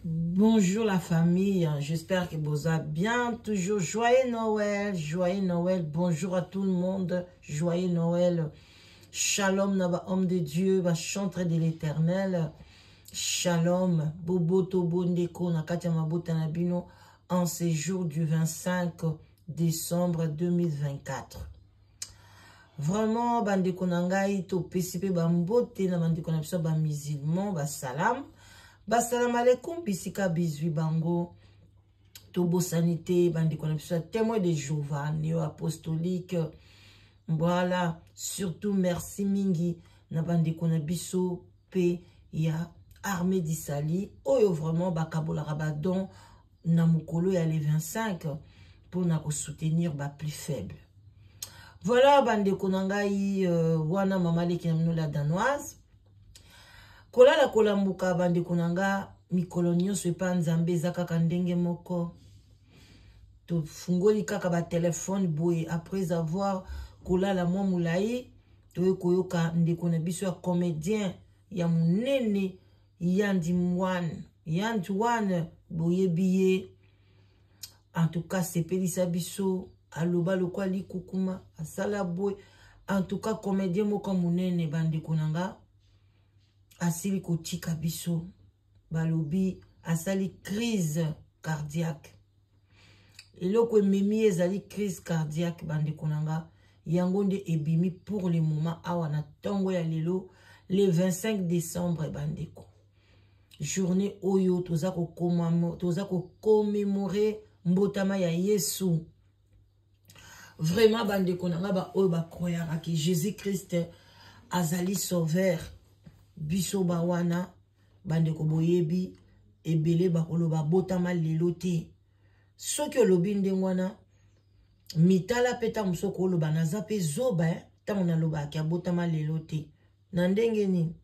Bonjour la famille, j'espère que vous allez bien. Toujours joyeux Noël, joyeux Noël. Bonjour à tout le monde, joyeux Noël. Shalom naba homme de Dieu, ba chantre de l'éternel. Shalom, boboto bondeko na kati ya mabota na bino en ce jour du 25 décembre 2024. Vraiment bandeko na ngai topesi mpe bambote na bandeko na biso ba musulman basalam basalam aleikum bisika bizwi bango tobosani te bandeko na biso ya témoin de Jéhovah néo apostolique voilà surtout merci mingi na bandeko na biso mpe ya armée d'Isali oyo vraiment bakabolaka badon na mokolo ya le 25 mpona kosoutenir ba plus faible voilà bandeko na ngai euh, wana mama leki na bino la danoise kolala kolambuka bandeko na nga mikolo nyonso epa nzambe eza kaka ndenge moko tofungoli kaka batelefone boye après avoir kolala mwa molai toye koyoka ndeko na biso ya comédien ya monene yandi mwan yandi wan boyebi ye en tout cas sepelisa biso aloba lokola likukuma asala boye en tout cas comédien moko monene bandeko na nga asili kotika biso balobi asali crise cardiaque eloko ememi ye ezali crise cardiaque bandeko na nga yango nde ebimi pour le moment awa na ntongo ya lelo le 25 décembre bandeko journée oyo toza kokomemore mbotama ya yesu vraiment bandeko na nga baoyo bakroyaka ke jésus christ azali sauveur biso bawana bandeko boyebi ebele bakoloba botama lelo te soki olobi ndenge wana mitala mpe ntango mosusu okoloba naza mpe zoba ntango nalobaka abotama lelo te na ndenge nini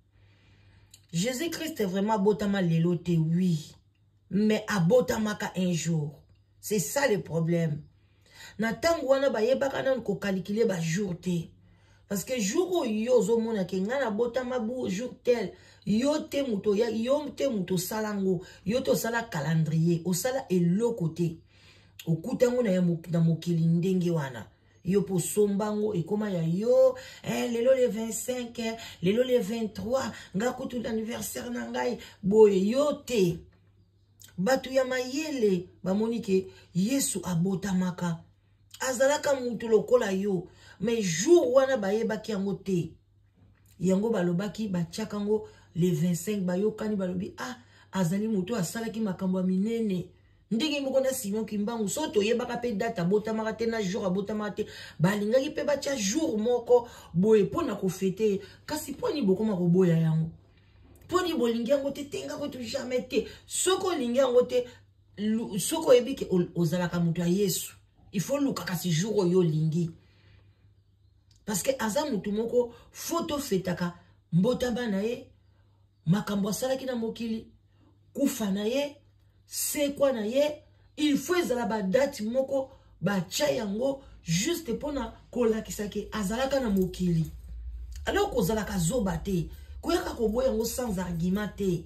jésus christ vraiment abotama lelo te oui mais abotamaka un jour c'est ça le problème na ntango wana bayebaka nanu kokalikile bajour te parce que jour oyo yo ozomona ke ngai nabotama bu jour tel yo te moto oya yo te moto osala yango yo te osala calendrier osala eloko te okuta yango na mokili ndenge wana yo mpo osomba yango ekoma ya yo eh, lelo le 25 eh, lelo le 23 ngai kutu l'anniversaire na ngai boye yo te bato ya mayele bamoni ke yesu abotamaka azalaka mutu lokola yo mais jour wana bayebaki yango te yango balobaki batiaka yango le 25 bayokani balobi ah azali moto asalaki makambo ya minene ndenge moko na simon kimbangu so toyebaka mpe date abotamaka te na jour abotamaka te balingaki mpe batya jour moko boye mpo na kofete ye kasi mpo nini bokoma koboya yango mpo nini bolingi yango te tenga kutu jamais te soki olingi yango te soki oyebi ke ozalaka moto ya yesu il faut luka kasi jour oyo olingi parce que aza motu moko fo tofetaka mbotama na ye makambo asalaki na mokili kufa na ye sekwa na ye il faut ezala badate moko batya yango juste mpona kolakisa ke azalaka na mokili alors kozalaka zoba te koyaka koboya yango sans argument te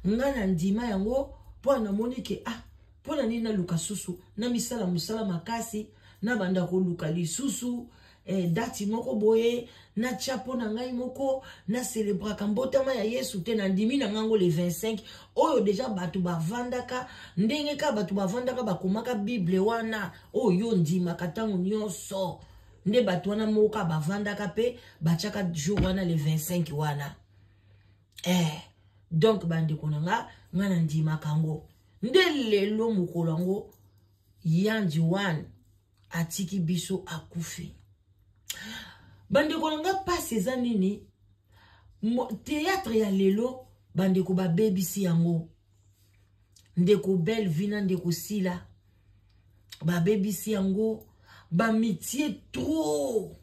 ngai na ndima yango mpo namoni ke ah mpo na nini naluka susu namisala mosala makasi nabanda koluka lisusu eh, dati moko boye natya mpo na ngai moko naselebraka mbotama ya yesu te nandimi na ngango le 25 oyo deja bato bavandaka ndenge kaka bato bavandaka bakomaka bible wana oyo yo ondimaka ntango nyonso nde bato wana moko kaka bavandaka mpe batyaka jour wana le 25 wana eh, donc bandeko na nga nga nandimaka yango nde lelo mokolo yango yandi wana atiki biso akufi bandeko na nga mpasi eza nini théâtre ya lelo bandeko babebisi yango ndeko belle vie na ndeko sila babebisi yango bamitie trop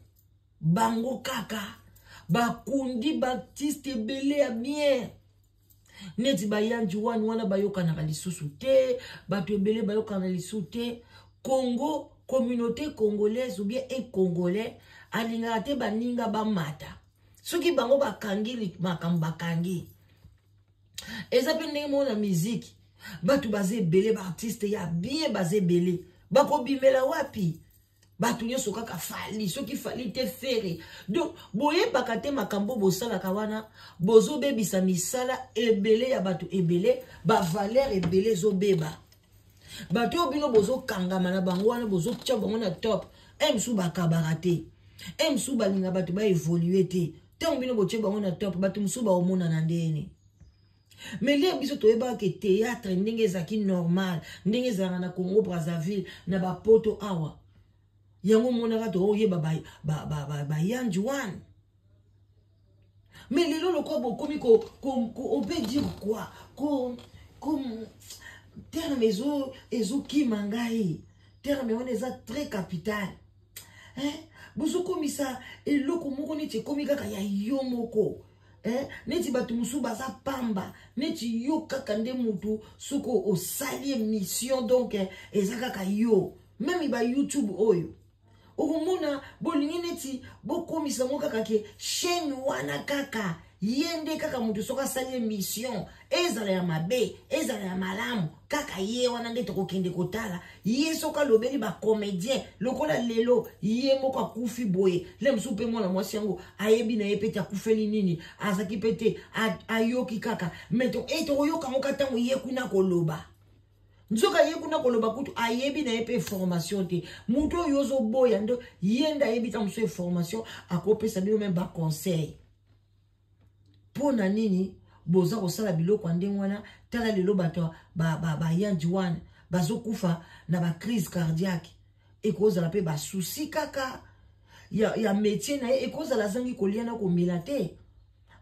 bango kaka bakundi baartiste ebele ya bien neti bayanji wani wana bayokanaka lisusu te bato ebele bayokana lisusu te congo communauté congolaise ou bien un congolais alingaka te baninga bamata soki bango bakangi makambo bakangi eza mpe ndenge moko na miziki Bato baza ebele, baartiste ya bien baza ebele, bakobimela wapi? Bato nyonso kaka Fali, soki Fali te, Fere. Donc boyebaka te makambo bosalaka wana, bozobebisa misala ebele ya bato ebele, bavaleur ebele ezobeba. Bato oyo bino bozokangama na bango wana, bozotia bango na top, e mosusu bakabaka te, e mosusu balinga bato baévolue te. Ntango bino botie bango na top, bato mosusu baomonana ndeni. Mais lelo biso toyebaka ke théâtre ndenge ezalaki normal, ndenge ezalaka na Congo Brazzaville, na bapoto awa, yango omonaka toyeba bayanji wana. Mais lelo lokola bokomi, on peut dire quoi, ko terme ezokima ngai, terme wana eza très capital, hein? Bozokomisa eloko moko neti ekomi kaka ya yo moko, eh? Neti bato mosusu baza pamba, neti yo kaka nde mutu soki osali émission, donc eza kaka yo. Même ba YouTube oyo okomona bolingi neti bokomisa yango kaka ke chaîne wana kaka ye nde kaka moto soki asali émission, ezala ya mabe, ezala ya malamu, kaka ye wana nde tokokende kotala ye. Soki alobeli bacomédien, lokola lelo ye moko akufi boye, le mosusu mpe mwana mwasi yango ayebi na ye mpe te akufeli nini, azalaki mpe te, ayoki kaka. Mais tokoyoka yango ka ntango ye kuna koloba. Nzoka ye kuna koloba kutu ayebi na ye mpe formation te. Moto oyo ozoboya nde ye nde ayebi ta mosusu information, akopesa bino même baconseil. Mpo na nini boza kosala biloko ya ndenge wana? Tala lelo bato bayandi wana bazokufa na bacrise cardiaque. Ekozala mpe basusi kaka ya métier na ye, ekozala azangi kolia na komela te,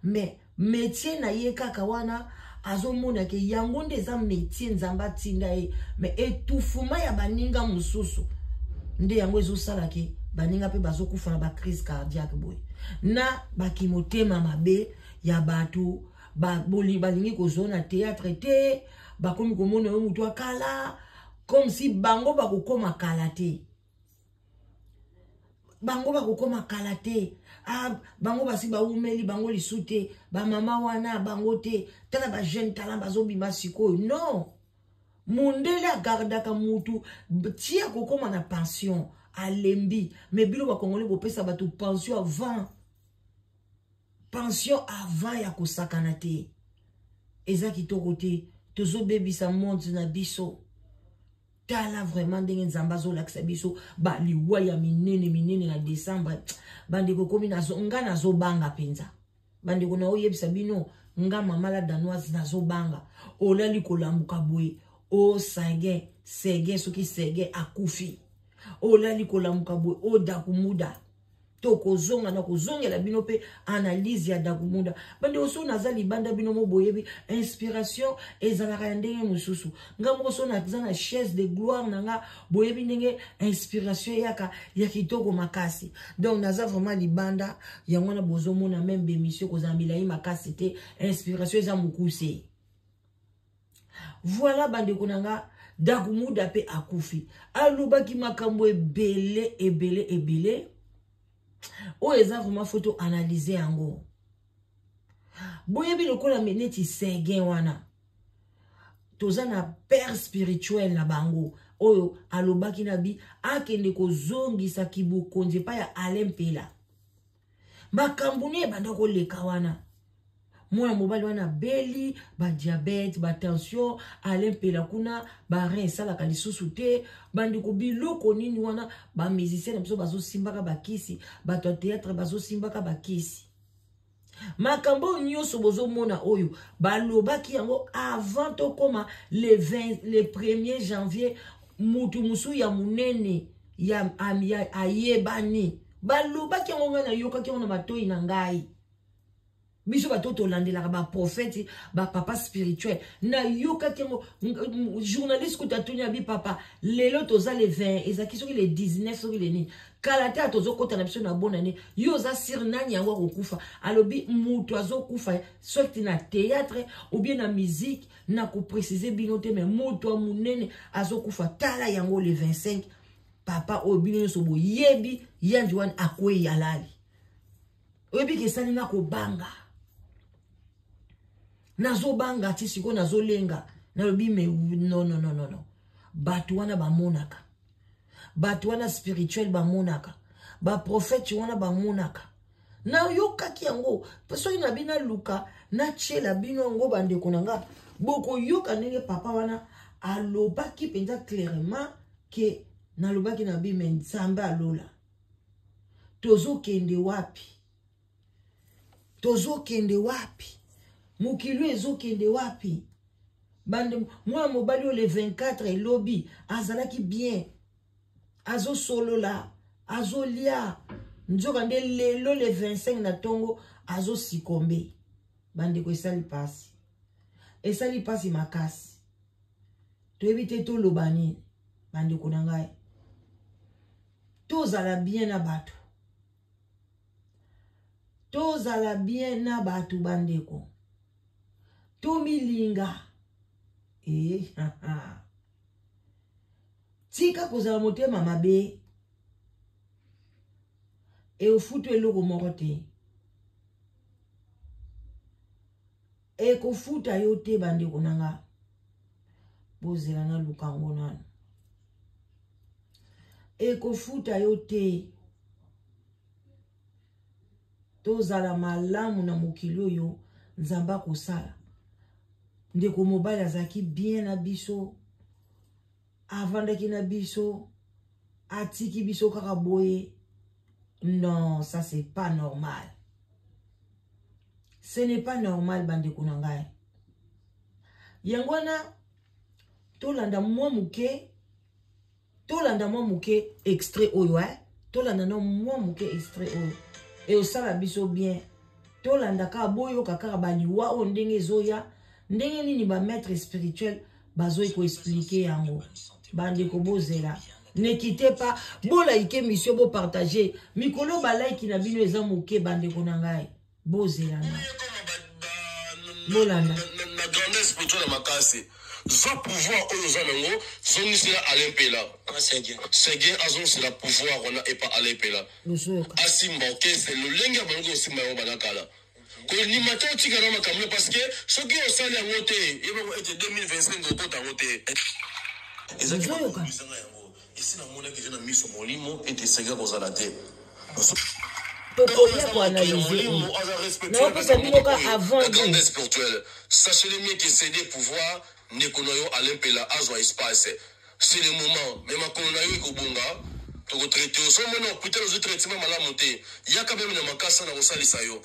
mais métier na ye kaka wana, azomona ke yango nde eza métier Nzambe atinda ye. Mais etufuma ya baninga mosusu nde yango ezosala ke baninga mpe bazokufa na bacrise cardiaque boye, na bakimotema mabe ya bato balingi kozwa na théâtre te. Bakomi komona yo motu akala, comme si bango bakokoma kala te, bango bakokoma kala te. Ah, bango basi baumeli bango lisu te, bamama wana bango te. Tala bajeune talent bazobima sikoyo. Non, mondele agardaka mutu tia kokóma na pension, alembi. Mais bino bakongole bopesa bato pension avant, pension avant ya kosakana te. Eza kitoko te, tozobebisa monde na biso. Tala vraiment ndenge Nzambe azolakisa biso baliwa ya minene minene na décembre. Bandeko, komi nga nazobanga mpenza. Bandeko, na oyebisa bino, nga mama la Danoise nazobanga. Olali kolambuka boye, o Seguin, Seguin, soki Seguin akufi. Olali kolamuka boye, o Dakumuda. Tokozonga na kozongela bino mpe analyse ya Dakumunda. Bandeko, so naza libanda, bino mo boyebi inspiration ezalaka ya ndenge mosusu. Nga moko so naza na chaise de gloire na nga, boyebi ndenge inspiration eyaka ya kitoko makasi. Donc naza vraiment libanda, yango wana bozomona même bémission kozala milai makasi te, inspiration eza mokuse. Voilà, bandeko na nga, Dakumuda mpe akufi. Alobaki makambo ebele ebele ebele oyo eza vraiment faut analyse yango. Boyebi lokola neti Seguin wana, toza na père spirituel na bango oyo alobaki na bi akende kozongisa kibokonzi epai ya Alain Mpela. Makambo ne ebanda koleka wana, mwana mobali wana abeli badiabète, batension. Alain Mpela kuna barein esalaka lisusu te. Bandeko, biloko nini wana? Bamusicien na biso bazosimbaka bakisi, bato ya théâtre bazosimbaka bakisi. Makambo oyo nyonso bozomona oyo, balobaki yango avant tokóma le 20, le 1er janvier. Mutu mosusu ya monene ya, ya ayebani, balobaki yango. Ngai nayokaki yango na matoi na ngai. Biso bato tolandelaka baprofete, bapapa spirituel, nayokaki yango. Journaliste kuta atuni abi: "Papa, lelo toza le 20, ezalaki soki le 19, soki le nini, kala te tozokɔta na biso na bonane, yo oza sûr nani yango akokufa?" Alobi moto azokufa soki na théâtre ou bien na musique, na koprécise bino te, mais moto ya monene azokufa. Tala yango le 25, papa oyo bino nyonso boyebi, yandi wana akwei, alali. Oyebi ke esali nga kobanga, nazobanga ti sikoyo, nazolenga. Nalobi me non non non non non. Bato wana bamonaka. Bato wana spirituel bamonaka. Ba prophète wana bamonaka. Nayokaki yango mpe soki na bino naluka natyela bino yango bandeko na nga bokoyoka ndenge papa wana alobaki mpenza clairement ke nalobaki na bime Nzambe alola tozokende wapi tozokende wapi mokili ezokende wapi bande mwana mobali oyo le 24 elobi azalaki bien azosolola azolia nzoka nde lelo le 25 na ntongo azosikombe bandeko esali mpasi esali mpasi makasi toyebi te toloba nini bandeko na ngai tozala bien na bato tozala bien na bato bandeko tomilinga e tika kozala motema mabe eofutu eloko moko te ekofuta yo te bandeko na nga bozela naluka yango nano ekofuta yo te tozala malamu na mokili oyo nzambe akosala ndeko mobali azalaki bien na biso avandaki na biso atiki biso kaka boye non ça c'est pas normal ce n'est pas normal bandeko na ngai yango wana tolanda mwa moke tolanda mwa moke extrait oyo eh? tolanda no mwa moke extrait oyo eosala biso bien tolanda kaka boyoka kaka baliwa oyo ndenge ezoya ndenge nini bamaître spirituel bazoyi koexplike yango bandeko bozela ne quittez pas bolaike mission bopartage mikolo balaiki na bino eza moke bandeko na ngai bozela na bolanda na grandeur spirituelle ya makasi zwa pouvoir oyo oza nango zongisela Alain Mpela Seguin azongisela pouvoir wana epa Alain Mpela asimba orchestre lolenge abandaki kosimba yango banda kala kondima te otika na makambo parce que soki osali yango te yebango ete 2025 okota yango te ezaki yango esi namonaki eza na miso molimo ete Seguin kozala te tokoya koanalyse naopesa bino ka avant grandeur spirituelle sachez-le mieux que céder pouvoir ndeko na yo Alain Mpela azwa espace c'est le moment mais makolo na yo ekobonga tokotraite yo so omoni hôpital ozwi traitement malamu te yaka meme na makasa na kosalisa yo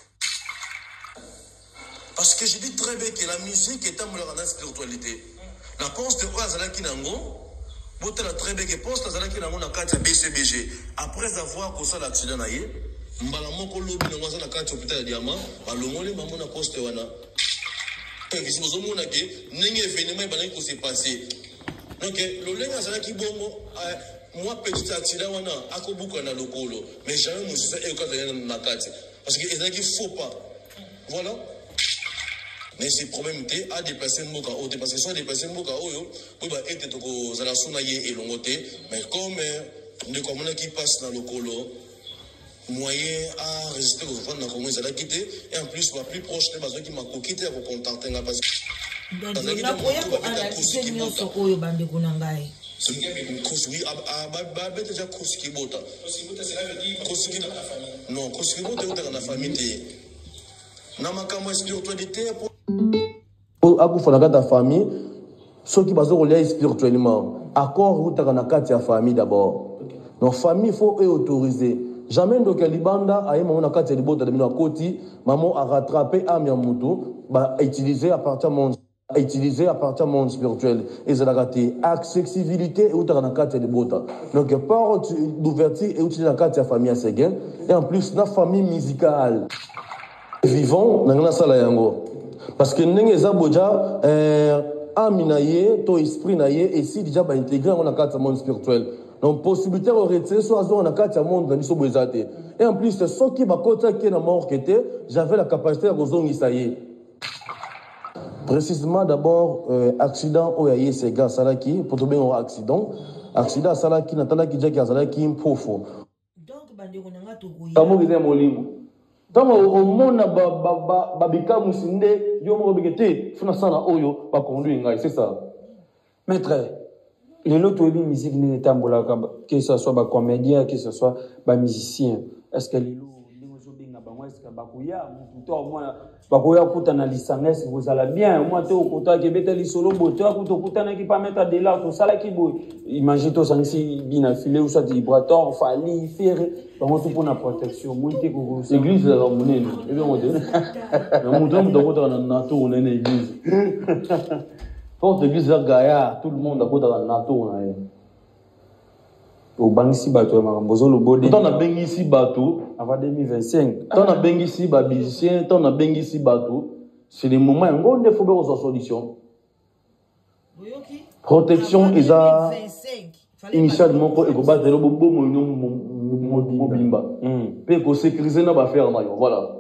parce que je dis très bien que la musique etambolaka na spiritualité na poste oyo azalaki nango botala très bien que poste azalaki nango na kati ya BCBG après avoir kosala accident na ye mbala moko lobi nango aza na kati ya hôpital ya diamant balongoli bango na poste wana invisible ozomona ke ndenge événement ebandaki kose passer donc lolenge azalaki bongo mwa petit accident wana akobuka na lokolo mais jamais mosusu eyokazali na kati parce que ezalaki faux pas voilà mais c'est problème te adéplace mboka oyo te parce que so adéplace mboka oyo boyeba ete tokozala so na ye elongo te mais comme ndeko amonaki mpasi na lokolo moyen à résister kovanda na Congo ezalaki te et en plus ba plus proche te bazwaki makoki te ya kocontacte nga parce nakoya koanalyse nyonso oyo bandeko na ngai oui babeta ja kosi kibota non kosi kibota eutaka na famille te na makambo ya spiritualité akufa na kati ya famille soki bazo kolia spirituellement accord eutaka na kati ya famille d'abord donc famille faut e autoriser jamais ndoki ya libanda aye mamo na kati ya libota na bino akoti mamo arattrape ame ya motu bautiliser à partir monde utiliser à partir monde spirituel ezalaka te accessibilité eutaka na kati ya libota donc porte d'ouverture euti na kati ya famille ya Seguin et en plus na famille musicale vivant na ngai nasala yango parce que ndenge eza boja âme na ye to esprit na ye esi déjà baintegre yango na kati ya monde spirituel donc possibilité ya koretire so azonga na kati ya monde na biso boye eza te et en plus soki bakotaki ye na morgue te j'avais la capacité ya kozongisa ye précisément d'abord accident oyo aye Sega asalaki mpo tobengango accident accident asalaki natalaki jaki azalaki mpofo donc bandeko na nga tokoya molimo Ntango omona babikamwisi nde yo moko obike te, fo nasala oyo baconduire ngai, c'est ça. Maître, lelo toyebi musique ndenge etambolaka, que ce soit bacomédien, que ce soit bamusicien. Est ce que lelo ndenge ozobenga bango, est ce que bakoya motu to omona bakoya kuta na lisanga, est ce que kozala bien omwa te okotaki ebeta lisolo boye to akuta okutanaki pa maître Adelard, tosalaki boye, imagine tosangisi bina file ou soit Ibrator, Fally, Ferre, bango tu mpona protection moi te. Église ezalaka monene, ebyango te na moto na moto akotaka na tour na ye na église. Porte église eza gaillard, tout le monde akotaka na tour na ye. Obangisi bato ya makambo ozoloba. Ntango nabengisi bato avant 2025. Ntango nabengisi bamusicien, ntango nabengisi bato, c'est le moment yango nde fo bekozwa solution. Boyoki. Protection Avant eza 2025, fallait initiale bato moko ekobatela bomoi no mobimba mpe ekosécuriser na baaffaire na yo, voilà.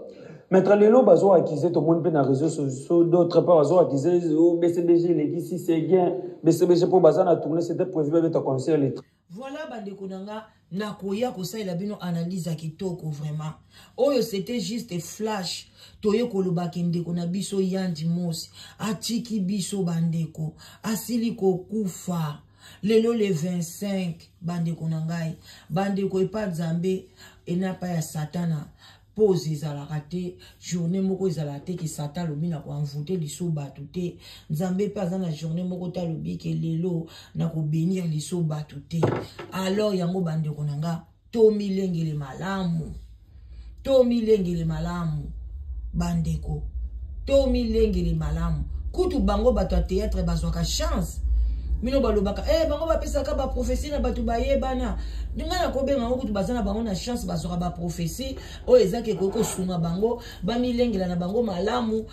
Maître, lelo bazo accuser, tomoni mpe na réseaux sociaux, d'autre part bazo accuser BCBG elekisi Seguin, BCBG mpo baza na tournée, c'était prévu babeta concert le Voilà, bandeko na nga, nakoya kosalela bino analyse ya kitoko vraiment. Oyo c'était juste flash. Toye kolobaki ndeko na biso Yandi Mosi atiki biso, bandeko, asili kokufa lelo le 25. Bandeko na ngai, bandeko, epa Nzambe enapa ya Satana pose ezalaka te, journée moko ezalaka te ke Satan alobi na koenvoûter liso bato te. Nzambe mpe aza na journée moko te alobi ke lelo na kobénir liso bato te. Alors yango, bandeko na nga, tomilengele malamu, tomilengele malamu, bandeko, tomilengele malamu. Kutu bango bato ya théâtre bazwaka chance. Bino balobaka bango bapesaka baprophétie na bato bayebana. Ngai nakobenga yango kutu baza na bango na chance, bazwaka baprophétie oyo ezaki ekoki kosunga bango bamilengela na bango malamu,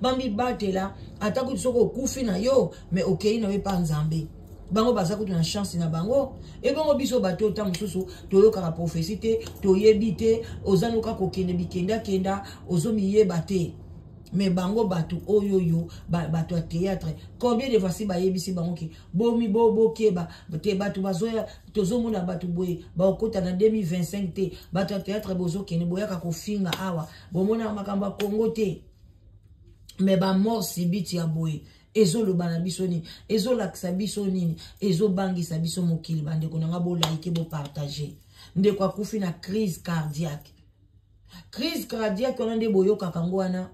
bamibatela. Ata kutu soki okufi na yo, mais okei na yo epa Nzambe, bango baza kutu na chance na bango. Ebongo biso bato ota mosusu toyokaka prophétie te, toyebi te, oza noka kokende bikendakenda, ozomiyeba te. Mais bango bato oyo oyo bato ya théâtre, combien de fois si bayebisi bango ke bomi bokeba te, bato bazoya, tozomona bato boye bakokota na 2025 te. Bato ya théâtre bozokende, boyaka kofinga awa, bomona makambo ya Kongo te. Mais bamort subite ya boye ezoloba na biso nini? Ezolakisa biso nini? Ezobangisa biso mokili. Bandeko na nga, boliker, bopartager. Ndeko akufi na crise cardiaque. Crise cardiaque wana nde boyokaka yango wana,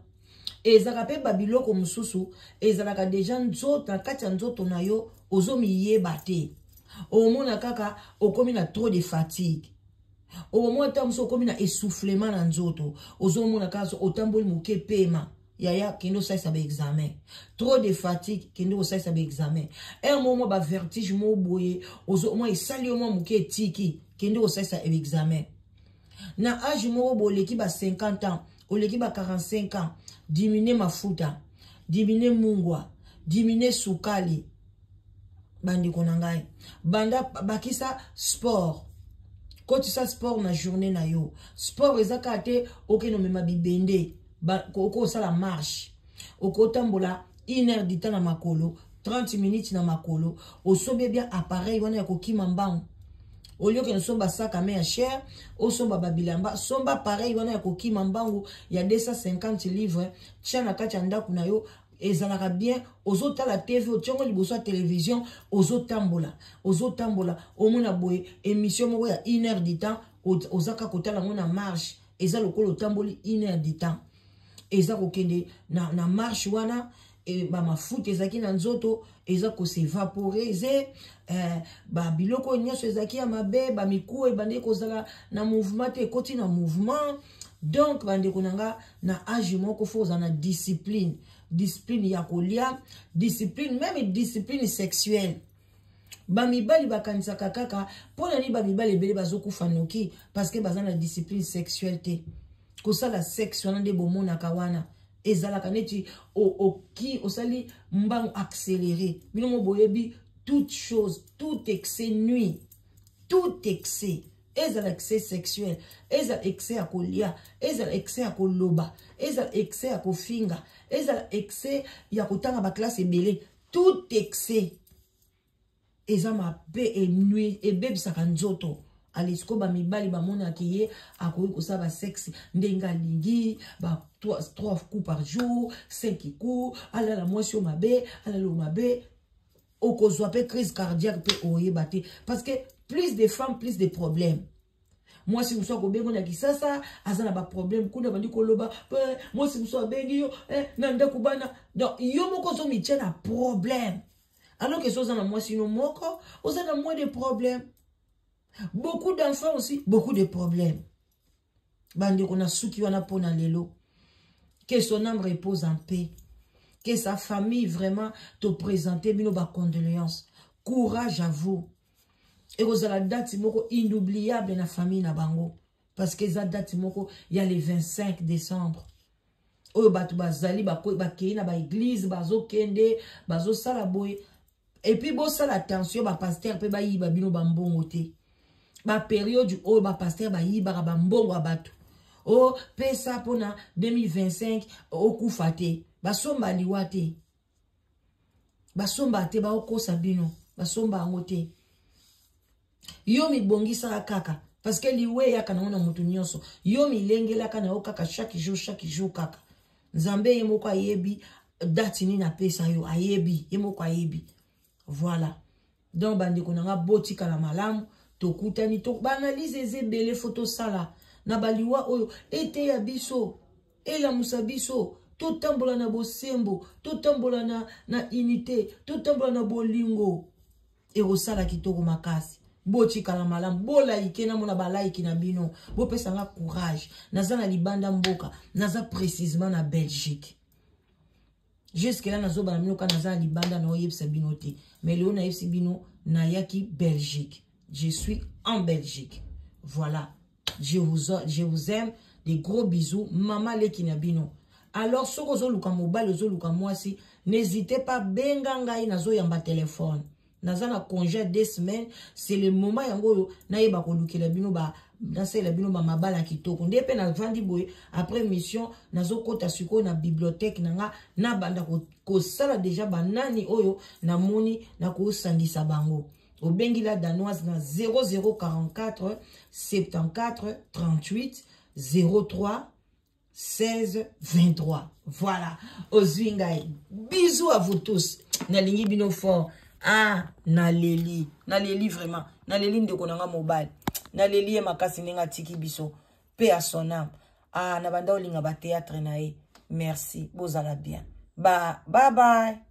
ezalaka mpe babiloko mosusu, ezalaka déjà nzoto, na kati ya nzoto na yo ozomiyeba te. Omona kaka okomi na trop de fatigue, omona ntango mosusu okomi na essoufflement na nzoto, ozomona kaka otamboli moke, pema. Yaya, kende osalisa baexamen. Trop de fatigue, kende kosalisa baexamen. Un mo mwa bavertige mo boye mwa esali yo mwa moke, etiki, kende kosalisa examen. Na age moko boye, oleki ba 50 ans, oleki ba 45 ans, diminue mafuta, diminue mungwa, diminue sukali. Bandeko na ngai, banda bakisa sport, kotisa sport na journée na yo. Sport eza kaka te okende omema bibende, okosala marche, okotambola une heure du temps na makolo, 30 minutes na makolo. Osombi bien appareil wana ya kokima mbangu, olie okende osomba sac à main ya cher, osomba babilamba, somba appareil wana ya kokima mbangu ya 250 livre, tia na kati ya ndako na yo, ezalaka bien. Ozotala TV, otiongo liboso ya télévision, ozotambola, ozotambola, omona boye émission moko ya une heure du temps, oza kaka kotala yango na marche, eza lokola otamboli une heure du temps. Eza kokende na marche wana, bamafuta ezalaki na nzoto eza kos'évaporer, babiloko oyo nyonso ezalaki ya mabe, bamikuwa ebandeki kozala na mouvement te, ekoti na mouvement. Donc bandeko na nga, na age moko fo ozala na discipline, discipline ya kolia, discipline, même discipline sexuelle. Bamibali bakanisaka kaka mpo na nini bamibali ebele bazokufa noki, parce que baza na discipline sexuelle te. Kosala sexe wana nde bomonaka wana ezalaka neti oki osali mbangu accéléré. Bino mo boyebi, toute chose, tout excès nuit. Tout excès, ezala excès sexuel, ezala excès ya kolia, ezala excès ya koloba, ezala excès ya kofinga, ezala excès ya kotanga baclasse ebele, tout excès eza mabe, ebebisaka nzoto. Ale sikoyo bamibali bamonaki ye akoki kosala basexe ndenge alingi, ba 3 coups par jour, 5 coups, alala mwasi oyo mabe, alala oyo mabe, okozwa mpe crise cardiaque mpe oyeba te, parce que plus de femmes, plus de problèmes. Mwasi mosusu akobengo na Kisasa, aza na baproblème kuna, bandi koloba. Mwasi mosusu abengi yo na ndako, bana. Donc yo moko ozomitia na problème, alors que so oza na mwasi no moko, oza na moins de problème. Beaucoup d'enfants aussi, beaucoup de problèmes. Bandeko, na suki wana mpona lelo. Que son âme repose en paix, que sa famille vraiment te présenter bino bacondoléance. Courage à vous. Ekozala date moko inoubliable na famille na bango, parce que eza date moko ya le 25 décembre oyo bato bazali bakei na baéglise, bazokende, bazosala boye. Et puis bosala attention, bapasteur mpe bayiba bino bambongo te. Bapériode oyo bapasteur bayibaka bambongo ya bato, o pesa mpona 2025 okufa te. Basomba liwa te, basomba te, baokosa bino, basomba yango te. Yo mibongisaka kaka, parce que liwa eyaka nango na moto nyonso. Yo milengelaka na yo kaka chaque jour, chaque jour kaka. Nzambe ye moko ayebi date nini apesa yo, ayebi, ye moko ayebi. Voilà. Donc bandeko na nga, botikala malamu. Tokutani to baanalyse eza ebele, fo tosala na baliwa oyo eteya biso, elamusa biso, totambola na bosembo, totambola na unité, totambola na bolingo. Ekosala kitoko makasi. Botikala malamu, bolaike, namona balaiki na bino, bopesanga courage. Naza na libanda mboka, naza précisement na Belgique. Jusque là nazobana bino ka naza na libanda, naoyebisa bino te, mais lelo nayebisi bino, nayaki Belgique, je suis en Belgique. Voilà, je vous aime, des gros bisous. Mama leki na bino. Alors soki ozoluka mobali, ozoluka mwasi, n'hésitez pas, benga ngai, nazoyamba telefone. Naza na congé 2 semaines, c'est le moment yango oyo nayeba kolukela bino ba nasalela bino bamabala kitoko. Nde mpe navandi boye après mission, nazokɔta sikoyo na bibliothèque na nga, nabanda kosala déjà banani oyo namoni nakosangisa bango. Obengi La Danoise na 0044 74 38 03 16 23. Voilà, ozwi ngai. Bisous à vous tous, nalingi bino fort. Ah, naleli, naleli vraiment, naleli ndeko na nga mobali, naleli ye makasi ndenge atiki biso. Mpe ya son âme. Ah, na banda olinga bathéâtre na ye. Merci, bozala bien. Ba bye bye.